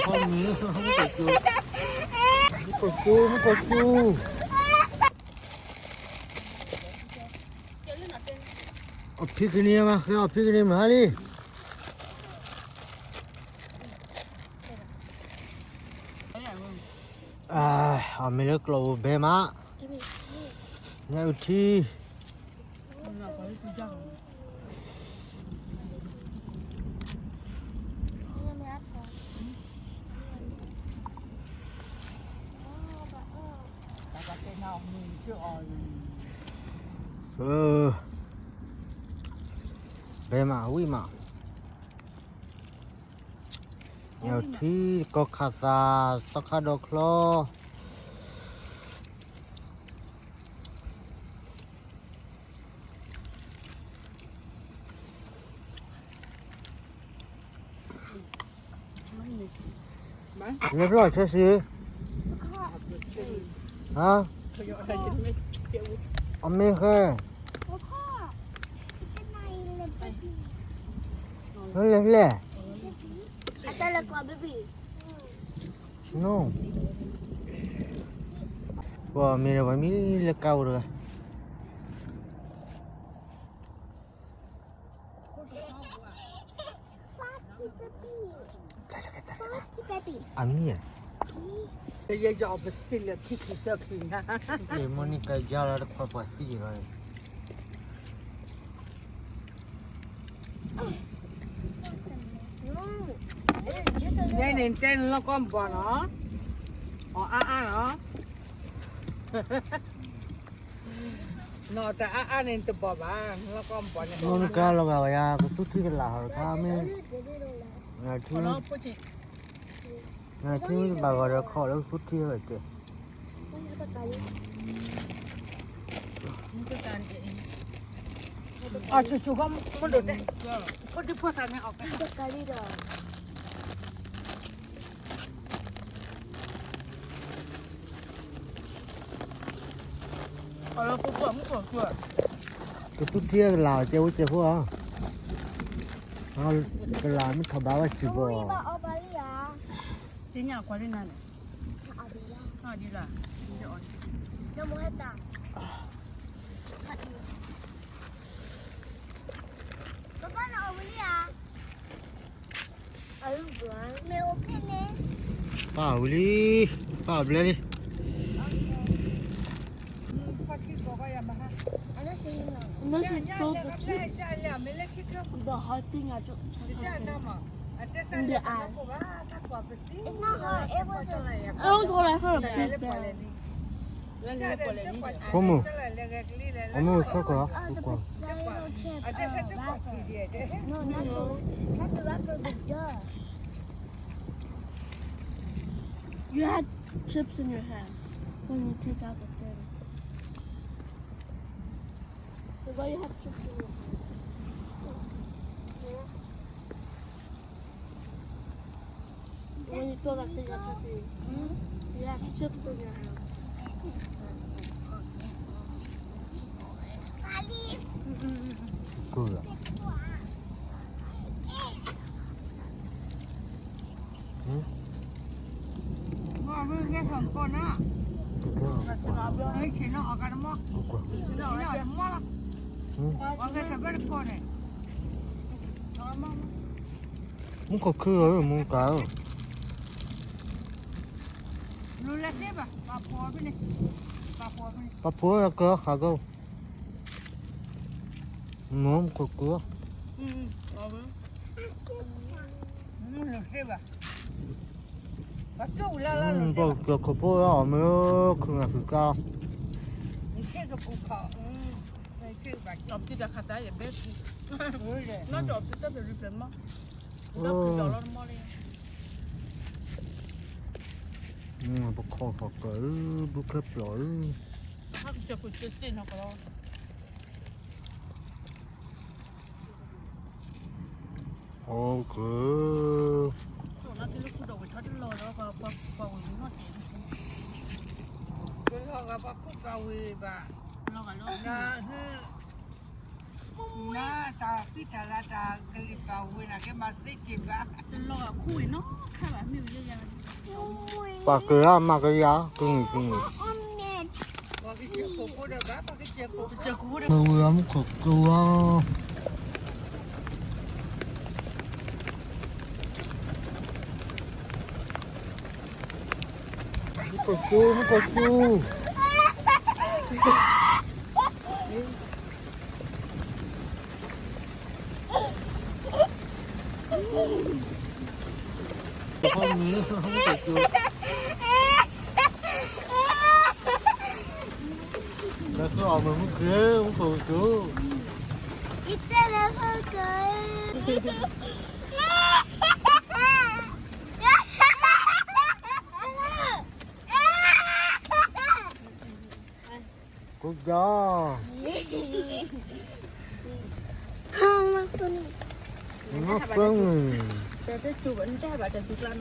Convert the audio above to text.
မုၢ်ကီၢ်ကၠိ, မုၢ်ကီၢ်ကၠိ, မုၢ်ကီၢ်ကၠိ, အဖံကန့ၢ်မး ဃဲအီၤဖံကန့ၢ်မးလံ. အမ့ၢ်လၢကျီၢ်ပူၤဘဲမး, ညၣ်အုၣ်ထံ, ဘဲမး ဝံၣ်မး, ညၣ်အုၣ်ထံ, ကီၢ်ခးသး, သီခါဒီးချီ. လဲၤဖျီၣ်ဆဲးစ့ၢ်, ဟါ, အမ့ၢ်ဃဲ, လဲၤလဲၤ, န, ပှၤမ့ၢ်ဒီးပှၤမံလၢကါအိၣ်တဂၤ အမံၤဧါ, ယယီပသံလၢခံခံသၢခံနၤ, မ့ၢ်န့ၣ်ကယါလီၤတခွါပှၤသံလီၤ. ယဲန့ၣ်တဲလီၤကီၢ်ဘီနီၤ, အီၣ်အါအါနီၤ. နတအါအါန့ၣ်တဘီၣ်ဘၣ်, လီၤကီၢ်ဘီန့ၣ်, မ့ၢ်နကါလီၤဂာ်ဝဲယါ ကသူထံကလာ်ဟီတခါမ့ၢ်, နထံမ့ၢ်တဘၣ်ဂီၤဒီးခီၣ်လၢကသူထံဝဲကဲ, အဆိဆိကီၢ်မဒိးတဲ, ဖိဒံဖိသၣ်န့ၣ်အီၣ်ကါ ကသူထံကလာ်ကဲဝဲကဲဖိဧါ, ကလာ်မ့ၢ်ထီၣ်ဘၣ်ဝဲစံးဘီ, သ့ၣ်ညါကွၢ်လံနၤန့ၣ်, ဒ်လၢ, ပၢ်ဝံၤလံ, ပၢ်ဘျဲလံ. ဖိမုၣ်, အမုၣ်ဆိကီၢ်, You had chips in your hand when you take out the thing. Why you have chips in your hand? When you throw that thing at your feet, you have chips in your hand. မုၢ်ခီၣ်ခုၣ်ဧၢ, မုၢ်ကါဧၢ, ပှၤဖိကၢဃးကၢ, မုၢ်ခီၣ်ခုၣ်, ပှၤကၢခိၣ်ဖိအီၤမ့ၢ်ခုၣ်နၤသုကါ, အီၣ်ပတုတၢ်ခးသးယဘဲ, နီၢ်ကီၢ်အီၣ်ပတုတၢ်ပရံပျဲၢ်မီၢ်, ဒီးပယီၤလီၤတမီၢ်လံ, ပခီၣ်ထီၣ်ကၢၢ်, ဘုခဲပျီၢ်ဧၢ, ဟးကစၢၢ်ခိၣ်စ့စ့နီၢ်ကီၢ်လီၤ. အိၣ်ကၢၢ်, လီၤဂာ်လီၤ, နတၢ်ဖံးတၢ်လၤတၢ်ကလံၤပာ်ဝဲနၤကဲမၤသ့က့ၤဘၣ်, တလီၤဂာ်ခူဝဲနီၢ်ခါဘၣ်မ့ၢ်ဝဲယဲယၤ ပှၤက့ၤအီၤမၤကယၤ ကမုာ်ကမုာ်, မုာ်ဝဲမုၢ်ခိၣ်ကဝါ, မုၢ်ခိၣ်ကဝါ, မုၢ်ခိၣ်ကဝါ. လၢအီၣ်မ့ၢ်မုၢ်ကျ့ မုၢ်ခိၣ်ကဝါ, ယတဲလၢခိၣ်ကဝါ. ကိးကီ, မ့ၢ်မ့ၢ်,